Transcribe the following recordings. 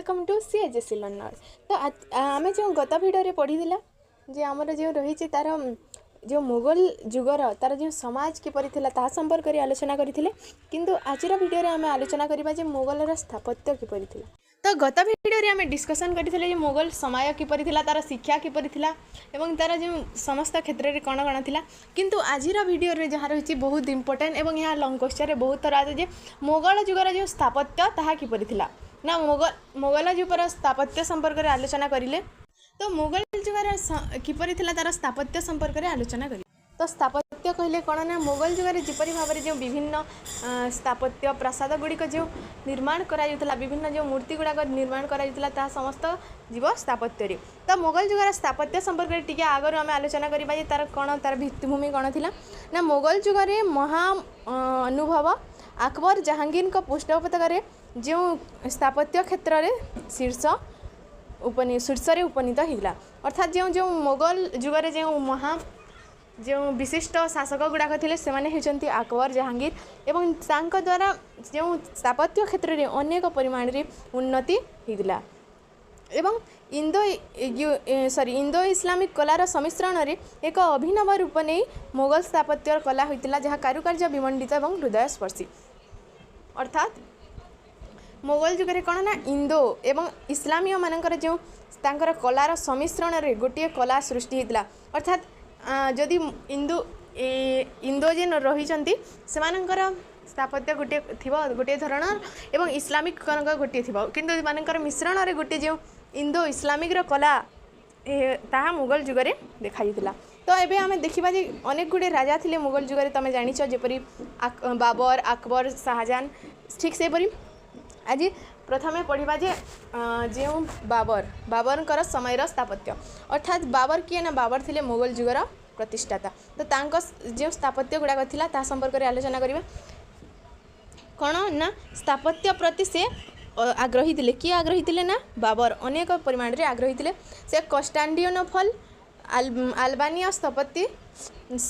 Welcome to C H S C learner. ତ ଆମେ ଯେଉଁ ଗତ ଭିଡ଼ିଓରେ ପଢ଼ିଥିଲା ଯେ ଆମର ଯେଉଁ ରହିଛି ତାର ଯେଉଁ ମୋଗଲ ଯୁଗର ତାର ଯେଉଁ ସମାଜ କିପରି ଥିଲା, ତାହା ସମ୍ପର୍କରେ ଆଲୋଚନା କରିଥିଲେ। କିନ୍ତୁ ଆଜିର ଭିଡ଼ିଓରେ ଆମେ ଆଲୋଚନା କରିବା ଯେ ମୋଗଲର ସ୍ଥାପତ୍ୟ କିପରି ଥିଲା। ତ ଗତ ଭିଡ଼ିଓରେ ଆମେ ଡିସ୍କସନ୍ କରିଥିଲେ ଯେ ମୋଗଲ ସମୟ କିପରି ଥିଲା, ତାର ଶିକ୍ଷା କିପରି ଥିଲା ଏବଂ ତାର ଯେଉଁ ସମସ୍ତ କ୍ଷେତ୍ରରେ କ'ଣ କ'ଣ ଥିଲା। କିନ୍ତୁ ଆଜିର ଭିଡ଼ିଓରେ ଯାହା ରହିଛି ବହୁତ ଇମ୍ପୋର୍ଟାଣ୍ଟ ଏବଂ ଏହା ଲଙ୍ଗ କ୍ୱେଶ୍ଚନରେ ବହୁତ ଥର ଆସେ ଯେ ମୋଗଲ ଯୁଗର ଯେଉଁ ସ୍ଥାପତ୍ୟ ତାହା କିପରି ଥିଲା ନା ମୋଗଲ ଯୁଗର ସ୍ଥାପତ୍ୟ ସମ୍ପର୍କରେ ଆଲୋଚନା କରିଲେ। ତ ମୋଗଲ ଯୁଗର କିପରି ଥିଲା, ତାର ସ୍ଥାପତ୍ୟ ସମ୍ପର୍କରେ ଆଲୋଚନା କରିଲେ। ତ ସ୍ଥାପତ୍ୟ କହିଲେ କ'ଣ ନା ମୋଗଲ ଯୁଗରେ ଯେପରି ଭାବରେ ଯେଉଁ ବିଭିନ୍ନ ସ୍ଥାପତ୍ୟ ପ୍ରାସାଦ ଗୁଡ଼ିକ ଯେଉଁ ନିର୍ମାଣ କରାଯାଉଥିଲା, ବିଭିନ୍ନ ଯେଉଁ ମୂର୍ତ୍ତି ଗୁଡ଼ାକ ନିର୍ମାଣ କରାଯାଉଥିଲା, ତାହା ସମସ୍ତ ଯିବ ସ୍ଥାପତ୍ୟରେ। ତ ମୋଗଲ ଯୁଗର ସ୍ଥାପତ୍ୟ ସମ୍ପର୍କରେ ଟିକେ ଆଗରୁ ଆମେ ଆଲୋଚନା କରିବା ଯେ ତାର କ'ଣ, ତାର ଭିତ୍ତିଭୂମି କ'ଣ ଥିଲା ନା ମୋଗଲ ଯୁଗରେ ମହା ଅନୁଭବ ଆକବର ଜାହାଙ୍ଗୀରଙ୍କ ପୃଷ୍ଠପୋଷକତାରେ ଯେଉଁ ସ୍ଥାପତ୍ୟ କ୍ଷେତ୍ରରେ ଶୀର୍ଷରେ ଉପନୀତ ହେଇଥିଲା। ଅର୍ଥାତ୍ ଯେଉଁ ଯେଉଁ ମୋଗଲ ଯୁଗରେ ଯେଉଁ ମହା ଯେଉଁ ବିଶିଷ୍ଟ ଶାସକ ଗୁଡ଼ାକ ଥିଲେ, ସେମାନେ ହେଉଛନ୍ତି ଆକବର, ଜାହାଙ୍ଗୀର ଏବଂ ତାଙ୍କ ଦ୍ୱାରା ଯେଉଁ ସ୍ଥାପତ୍ୟ କ୍ଷେତ୍ରରେ ଅନେକ ପରିମାଣରେ ଉନ୍ନତି ହେଇଥିଲା ଏବଂ ଇନ୍ଦୋ ଇସଲାମିକ କଳାର ସମ୍ମିଶ୍ରଣରେ ଏକ ଅଭିନବ ରୂପ ନେଇ ମୋଗଲ ସ୍ଥାପତ୍ୟର କଳା ହୋଇଥିଲା, ଯାହା କାରୁକାର୍ଯ୍ୟ ବିମଣ୍ଡିତ ଏବଂ ହୃଦୟସ୍ପର୍ଶୀ। ଅର୍ଥାତ୍ ମୋଗଲ ଯୁଗରେ କ'ଣ ନା ଇନ୍ଦୋ ଏବଂ ଇସଲାମୀୟମାନଙ୍କର ଯେଉଁ ତାଙ୍କର କଳାର ସମ୍ମିଶ୍ରଣରେ ଗୋଟିଏ କଳା ସୃଷ୍ଟି ହେଇଥିଲା। ଅର୍ଥାତ୍ ଯଦି ଇନ୍ଦୋ ଯେ ରହିଛନ୍ତି, ସେମାନଙ୍କର ସ୍ଥାପତ୍ୟ ଗୋଟିଏ ଥିବ, ଗୋଟିଏ ଧରଣର ଏବଂ ଇସଲାମିକଙ୍କ ଗୋଟିଏ ଥିବ, କିନ୍ତୁ ଏମାନଙ୍କର ମିଶ୍ରଣରେ ଗୋଟିଏ ଯେଉଁ ଇନ୍ଦୋ ଇସଲାମିକର କଳା, ତାହା ମୋଗଲ ଯୁଗରେ ଦେଖାଯାଇଥିଲା। ତ ଏବେ ଆମେ ଦେଖିବା ଯେ ଅନେକ ଗୁଡ଼ିଏ ରାଜା ଥିଲେ ମୋଗଲ ଯୁଗରେ, ତୁମେ ଜାଣିଛ, ଯେପରି ବାବର, ଆକବର, ଶାହଜାହାନ। ଠିକ୍ ସେହିପରି ଆଜି ପ୍ରଥମେ ପଢ଼ିବା ଯେ ଯେଉଁ ବାବରଙ୍କର ସମୟର ସ୍ଥାପତ୍ୟ। ଅର୍ଥାତ୍ ବାବର କିଏ ନା ବାବର ଥିଲେ ମୋଗଲ ଯୁଗର ପ୍ରତିଷ୍ଠାତା। ତ ତାଙ୍କ ଯେଉଁ ସ୍ଥାପତ୍ୟ ଗୁଡ଼ାକ ଥିଲା, ତାହା ସମ୍ପର୍କରେ ଆଲୋଚନା କରିବା। କ'ଣ ନା ସ୍ଥାପତ୍ୟ ପ୍ରତି ସେ ଆଗ୍ରହୀ ଥିଲେ। କିଏ ଆଗ୍ରହୀ ଥିଲେ ନା ବାବର ଅନେକ ପରିମାଣରେ ଆଗ୍ରହୀ ଥିଲେ। ସେ କଷ୍ଟାଣ୍ଡିନୋଫଲ ଆଲବାନିଆ ସ୍ଥପତି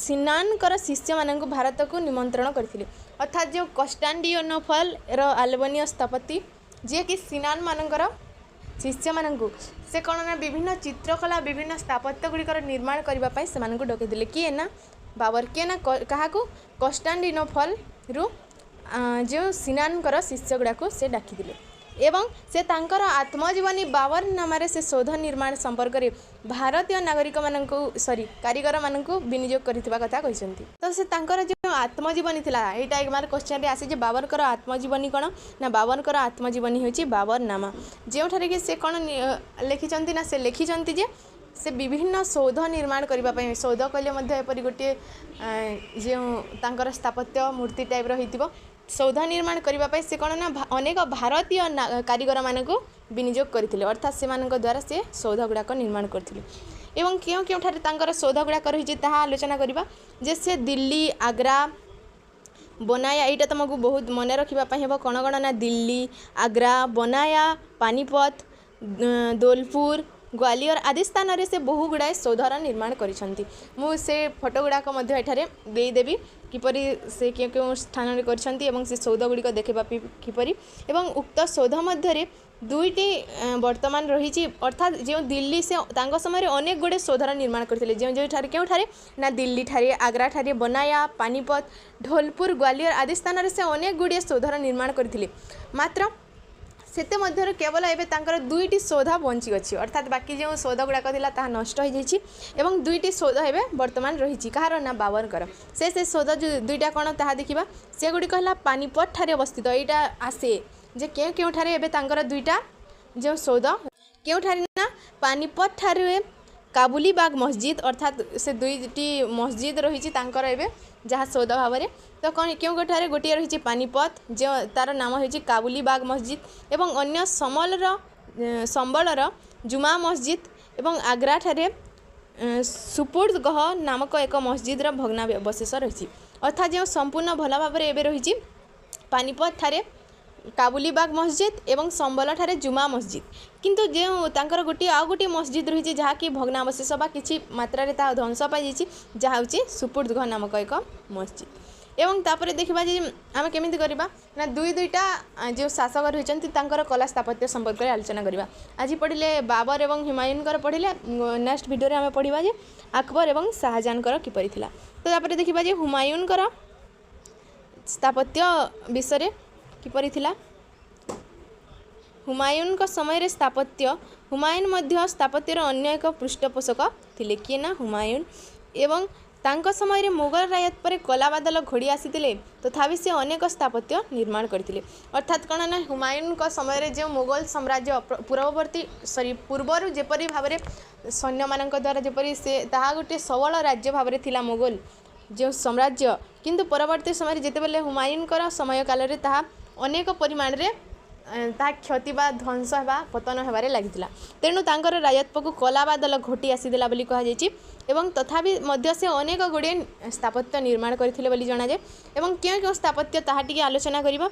ସିନାନଙ୍କର ଶିଷ୍ୟମାନଙ୍କୁ ଭାରତକୁ ନିମନ୍ତ୍ରଣ କରିଥିଲେ। ଅର୍ଥାତ୍ ଯେଉଁ କଷ୍ଟାଣ୍ଡିନୋଫଲର ଆଲବାନିଆ ସ୍ଥପତି, ଯିଏକି ସିନାନମାନଙ୍କର ଶିଷ୍ୟମାନଙ୍କୁ ସେ କ'ଣ ନା ବିଭିନ୍ନ ଚିତ୍ରକଳା, ବିଭିନ୍ନ ସ୍ଥାପତ୍ୟ ଗୁଡ଼ିକର ନିର୍ମାଣ କରିବା ପାଇଁ ସେମାନଙ୍କୁ ଡକେଇଥିଲେ। କିଏ ନା ବାବର। କିଏ ନା କାହାକୁ? କଷ୍ଟାଣ୍ଡିନୋଫଲରୁ ଯେଉଁ ସିନାନଙ୍କର ଶିଷ୍ୟ ଗୁଡ଼ାକୁ ସେ ଡାକିଥିଲେ ଏବଂ ସେ ତାଙ୍କର ଆତ୍ମଜୀବନୀ ବାବର ନାମାରେ ସେ ସୌଧ ନିର୍ମାଣ ସମ୍ପର୍କରେ ଭାରତୀୟ ନାଗରିକମାନଙ୍କୁ, ସରି, କାରିଗରମାନଙ୍କୁ ବିନିଯୋଗ କରିଥିବା କଥା କହିଛନ୍ତି। ତ ସେ ତାଙ୍କର ଯେଉଁ ଆତ୍ମଜୀବନୀ ଥିଲା, ଏଇଟା ଏକ ମାର୍କ କ୍ୱେଶ୍ଚନରେ ଆସେ ଯେ ବାବରଙ୍କର ଆତ୍ମଜୀବନୀ କ'ଣ ନା ବାବରଙ୍କର ଆତ୍ମଜୀବନୀ ହେଉଛି ବାବର ନାମା, ଯେଉଁଠାରେ କି ସେ କ'ଣ ଲେଖିଛନ୍ତି ନା ସେ ଲେଖିଛନ୍ତି ଯେ ସେ ବିଭିନ୍ନ ସୌଧ ନିର୍ମାଣ କରିବା ପାଇଁ, ସୌଧ କହିଲେ ମଧ୍ୟ ଏପରି ଗୋଟିଏ ଯେଉଁ ତାଙ୍କର ସ୍ଥାପତ୍ୟ ମୂର୍ତ୍ତି ଟାଇପ୍ର ହେଇଥିବ, ସୌଧ ନିର୍ମାଣ କରିବା ପାଇଁ ସେ କ'ଣ ନା ଅନେକ ଭାରତୀୟ କାରିଗରମାନଙ୍କୁ ବିନିଯୋଗ କରିଥିଲେ। ଅର୍ଥାତ୍ ସେମାନଙ୍କ ଦ୍ୱାରା ସେ ସୌଧ ଗୁଡ଼ାକ ନିର୍ମାଣ କରିଥିଲେ ଏବଂ କେଉଁ କେଉଁଠାରେ ତାଙ୍କର ସୌଧ ଗୁଡ଼ାକ ରହିଛି, ତାହା ଆଲୋଚନା କରିବା ଯେ ସେ ଦିଲ୍ଲୀ, ଆଗ୍ରା, ବନାୟା। ଏଇଟା ତୁମକୁ ବହୁତ ମନେ ରଖିବା ପାଇଁ ହେବ। କ'ଣ କ'ଣ ନା ଦିଲ୍ଲୀ, ଆଗ୍ରା, ବନାୟା, ପାନିପଥ, ଦୋଲପୁର, ଗ୍ୱାଲିୟର ଆଦି ସ୍ଥାନରେ ସେ ବହୁ ଗୁଡ଼ାଏ ସୌଧର ନିର୍ମାଣ କରିଛନ୍ତି। ମୁଁ ସେ ଫଟୋ ଗୁଡ଼ାକ ମଧ୍ୟ ଏଠାରେ ଦେଇଦେବି, କିପରି ସେ କେଉଁ କେଉଁ ସ୍ଥାନରେ କରିଛନ୍ତି ଏବଂ ସେ ସୌଧ ଗୁଡ଼ିକ ଦେଖିବା କିପରି। ଏବଂ ଉକ୍ତ ସୌଧ ମଧ୍ୟରେ ଦୁଇଟି ବର୍ତ୍ତମାନ ରହିଛି। ଅର୍ଥାତ୍ ଯେଉଁ ଦିଲ୍ଲୀ, ସେ ତାଙ୍କ ସମୟରେ ଅନେକ ଗୁଡ଼ିଏ ସୌଧର ନିର୍ମାଣ କରିଥିଲେ। ଯେଉଁ ଯେଉଁଠାରେ, କେଉଁଠାରେ ନା ଦିଲ୍ଲୀଠାରେ, ଆଗ୍ରାଠାରେ, ବନାୟା, ପାନିପତ, ଢୋଲପୁର, ଗ୍ୱାଲିୟର ଆଦି ସ୍ଥାନରେ ସେ ଅନେକ ଗୁଡ଼ିଏ ସୌଧର ନିର୍ମାଣ କରିଥିଲେ। ମାତ୍ର ସେଥି ମଧ୍ୟରୁ କେବଳ ଏବେ ତାଙ୍କର ଦୁଇଟି ସୌଧ ବଞ୍ଚିଅଛି। ଅର୍ଥାତ୍ ବାକି ଯେଉଁ ସୌଧ ଗୁଡ଼ାକ ଥିଲା, ତାହା ନଷ୍ଟ ହୋଇଯାଇଛି ଏବଂ ଦୁଇଟି ସୌଧ ଏବେ ବର୍ତ୍ତମାନ ରହିଛି। କାହାର ନା ବାବରଙ୍କର। ସେ ସେ ସୌଧ ଯେଉଁ ଦୁଇଟା କ'ଣ, ତାହା ଦେଖିବା। ସେଗୁଡ଼ିକ ହେଲା ପାନିପତ ଠାରେ ଅବସ୍ଥିତ। ଏଇଟା ଆସେ ଯେ କେଉଁ କେଉଁଠାରେ ଏବେ ତାଙ୍କର ଦୁଇଟା ଯେଉଁ ସୌଧ କେଉଁଠାରେ ନା ପାନିପତ ଠାରେ କାବୁଲି ବାଗ ମସଜିଦ୍। ଅର୍ଥାତ୍ ସେ ଦୁଇଟି ମସଜିଦ୍ ରହିଛି ତାଙ୍କର ଏବେ ଯାହା ସୌଧ ଭାବରେ। ତ କ'ଣ କେଉଁ କେଉଁଠାରେ? ଗୋଟିଏ ରହିଛି ପାନିପତ, ଯେଉଁ ତାର ନାମ ହେଉଛି କାବୁଲି ବାଗ ମସଜିଦ୍ ଏବଂ ଅନ୍ୟ ସମ୍ବଳର ଜୁମା ମସଜିଦ୍ ଏବଂ ଆଗ୍ରାଠାରେ ସୁପୁର୍ଦଗହ ନାମକ ଏକ ମସଜିଦ୍ର ଭଗ୍ନାବଶେଷ ରହିଛି। ଅର୍ଥାତ୍ ଯେଉଁ ସମ୍ପୂର୍ଣ୍ଣ ଭଲ ଭାବରେ ଏବେ ରହିଛି ପାନିପତ ଠାରେ କାବୁଲିବାଗ ମସଜିଦ୍ ଏବଂ ସମ୍ବଲଠାରେ ଜୁମା ମସଜିଦ୍। କିନ୍ତୁ ଯେଉଁ ତାଙ୍କର ଗୋଟିଏ ଆଉ ଗୋଟିଏ ମସଜିଦ୍ ରହିଛି, ଯାହାକି ଭଗ୍ନାବଶେଷ ବା କିଛି ମାତ୍ରାରେ ତାହା ଧ୍ୱଂସ ପାଇଯାଇଛି, ଯାହା ହେଉଛି ସୁପୁର୍ଦଗହ ନାମକ ଏକ ମସଜିଦ୍। ଏବଂ ତାପରେ ଦେଖିବା ଯେ ଆମେ କେମିତି କରିବା ନା, ଦୁଇ ଦୁଇଟା ଯେଉଁ ଶାସକ ରହିଛନ୍ତି, ତାଙ୍କର କଲା ସ୍ଥାପତ୍ୟ ସମ୍ପର୍କରେ ଆଲୋଚନା କରିବା। ଆଜି ପଢ଼ିଲେ ବାବର ଏବଂ ହୁମାୟୁନଙ୍କର ପଢ଼ିଲେ, ନେକ୍ସଟ ଭିଡ଼ିଓରେ ଆମେ ପଢ଼ିବା ଯେ ଆକବର ଏବଂ ଶାହଜାହାନଙ୍କର କିପରି ଥିଲା। ତ ତାପରେ ଦେଖିବା ଯେ ହୁମାୟୁନଙ୍କର ସ୍ଥାପତ୍ୟ ବିଷୟରେ କିପରି ଥିଲା। ହୁମାୟୁନଙ୍କ ସମୟରେ ସ୍ଥାପତ୍ୟ, ହୁମାୟୁନ ମଧ୍ୟ ସ୍ଥାପତ୍ୟର ଅନ୍ୟ ଏକ ପୃଷ୍ଠପୋଷକ ଥିଲେ। କିଏ ନା ହୁମାୟୁନ। ଏବଂ ତାଙ୍କ ସମୟରେ ମୋଗଲ ରାୟତ ପରେ କଳାବାଦଲ ଘୋଡ଼ି ଆସିଥିଲେ, ତଥାପି ସେ ଅନେକ ସ୍ଥାପତ୍ୟ ନିର୍ମାଣ କରିଥିଲେ। ଅର୍ଥାତ୍ କ'ଣ ନା, ହୁମାୟୁନଙ୍କ ସମୟରେ ଯେଉଁ ମୋଗଲ ସାମ୍ରାଜ୍ୟ ପୂର୍ବବର୍ତ୍ତୀ, ସରି, ପୂର୍ବରୁ ଯେପରି ଭାବରେ ସୈନ୍ୟମାନଙ୍କ ଦ୍ୱାରା ଯେପରି ସେ ତାହା ଗୋଟିଏ ସବଳ ରାଜ୍ୟ ଭାବରେ ଥିଲା ମୋଗଲ ଯେଉଁ ସାମ୍ରାଜ୍ୟ, କିନ୍ତୁ ପରବର୍ତ୍ତୀ ସମୟରେ ଯେତେବେଳେ ହୁମାୟୁନଙ୍କର ସମୟ କାଳରେ ତାହା ଅନେକ ପରିମାଣରେ ତାହା କ୍ଷତି ବା ଧ୍ୱଂସ ହେବା, ପତନ ହେବାରେ ଲାଗିଥିଲା। ତେଣୁ ତାଙ୍କର ରାଜତ୍ୱକୁ କଳାବାଦଲ ଘୋଟି ଆସିଥିଲା ବୋଲି କୁହାଯାଇଛି। ଏବଂ ତଥାପି ମଧ୍ୟ ସେ ଅନେକ ଗୁଡ଼ିଏ ସ୍ଥାପତ୍ୟ ନିର୍ମାଣ କରିଥିଲେ ବୋଲି ଜଣାଯାଏ। ଏବଂ କେଉଁ କେଉଁ ସ୍ଥାପତ୍ୟ, ତାହା ଟିକେ ଆଲୋଚନା କରିବା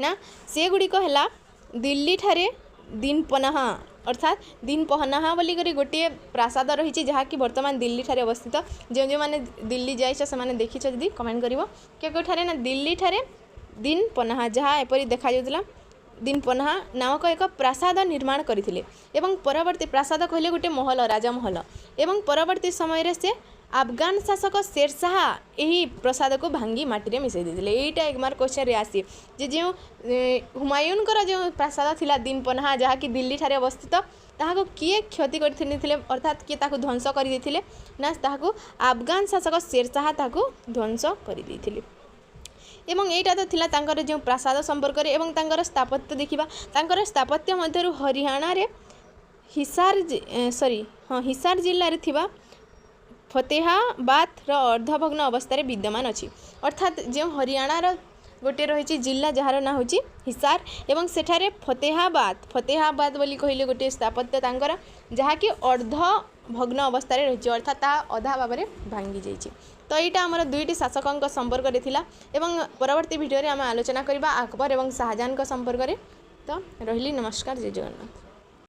ନା, ସେଗୁଡ଼ିକ ହେଲା ଦିଲ୍ଲୀଠାରେ ଦିନପନାହା, ଅର୍ଥାତ୍ ଦିନପହନାହା ବୋଲିକରି ଗୋଟିଏ ପ୍ରାସାଦ ରହିଛି, ଯାହାକି ବର୍ତ୍ତମାନ ଦିଲ୍ଲୀଠାରେ ଅବସ୍ଥିତ। ଯେଉଁ ଯେଉଁମାନେ ଦିଲ୍ଲୀ ଯାଇଛ, ସେମାନେ ଦେଖିଛ ଯଦି କମେଣ୍ଟ କରିବ। କେଉଁ କେଉଁଠାରେ ନା, ଦିଲ୍ଲୀଠାରେ ଦିନପନାହା, ଯାହା ଏପରି ଦେଖାଯାଉଥିଲା, ଦିନପନାହା ନାମକ ଏକ ପ୍ରାସାଦ ନିର୍ମାଣ କରିଥିଲେ। ଏବଂ ପରବର୍ତ୍ତୀ, ପ୍ରାସାଦ କହିଲେ ଗୋଟେ ମହଲ, ରାଜମହଲ। ଏବଂ ପରବର୍ତ୍ତୀ ସମୟରେ ସେ ଆଫଗାନ ଶାସକ ଶେରଶାହା ଏହି ପ୍ରସାଦକୁ ଭାଙ୍ଗି ମାଟିରେ ମିଶାଇ ଦେଇଥିଲେ। ଏଇଟା ଏକ ମାର୍କ କ୍ୱେଶ୍ଚନରେ ଆସେ ଯେ ଯେଉଁ ହୁମାୟୁନଙ୍କର ଯେଉଁ ପ୍ରାସାଦ ଥିଲା ଦିନପନାହା, ଯାହାକି ଦିଲ୍ଲୀଠାରେ ଅବସ୍ଥିତ, ତାହାକୁ କିଏ କ୍ଷତି କରିଥିଲେ, ଅର୍ଥାତ୍ କିଏ ତାକୁ ଧ୍ୱଂସ କରିଦେଇଥିଲେ ନା, ତାହାକୁ ଆଫଗାନ ଶାସକ ଶେରଶାହା ତାହାକୁ ଧ୍ୱଂସ କରିଦେଇଥିଲେ। ଏବଂ ଏଇଟା ତ ଥିଲା ତାଙ୍କର ଯେଉଁ ପ୍ରାସାଦ ସମ୍ପର୍କରେ। ଏବଂ ତାଙ୍କର ସ୍ଥାପତ୍ୟ ଦେଖିବା। ତାଙ୍କର ସ୍ଥାପତ୍ୟ ମଧ୍ୟରୁ ହରିୟାଣାରେ ହିସାର, ସରି, ହଁ, ହିସାର ଜିଲ୍ଲାରେ ଥିବା ଫତେହାବାଦର ଅର୍ଦ୍ଧଭଗ୍ନ ଅବସ୍ଥାରେ ବିଦ୍ୟମାନ ଅଛି। ଅର୍ଥାତ୍ ଯେଉଁ ହରିୟାଣାର ଗୋଟିଏ ରହିଛି ଜିଲ୍ଲା, ଯାହାର ନାଁ ହେଉଛି ହିସାର, ଏବଂ ସେଠାରେ ଫତେହାବାଦ, ଫତେହାବାଦ ବୋଲି କହିଲେ ଗୋଟିଏ ସ୍ଥାପତ୍ୟ ତାଙ୍କର, ଯାହାକି ଅର୍ଦ୍ଧ ଭଗ୍ନ ଅବସ୍ଥାରେ ରହିଛି, ଅର୍ଥାତ୍ ତାହା ଅଧା ଭାବରେ ଭାଙ୍ଗି ଯାଇଛି। ତ ଏଇଟା ଆମର ଦୁଇଟି ଶାସକଙ୍କ ସମ୍ପର୍କରେ ଥିଲା ଏବଂ ପରବର୍ତ୍ତୀ ଭିଡ଼ିଓରେ ଆମେ ଆଲୋଚନା କରିବା ଆକବର ଏବଂ ଶାହଜାହାନଙ୍କ ସମ୍ପର୍କରେ। ତ ରହିଲି, ନମସ୍କାର, ଜୟ ଜଗନ୍ନାଥ।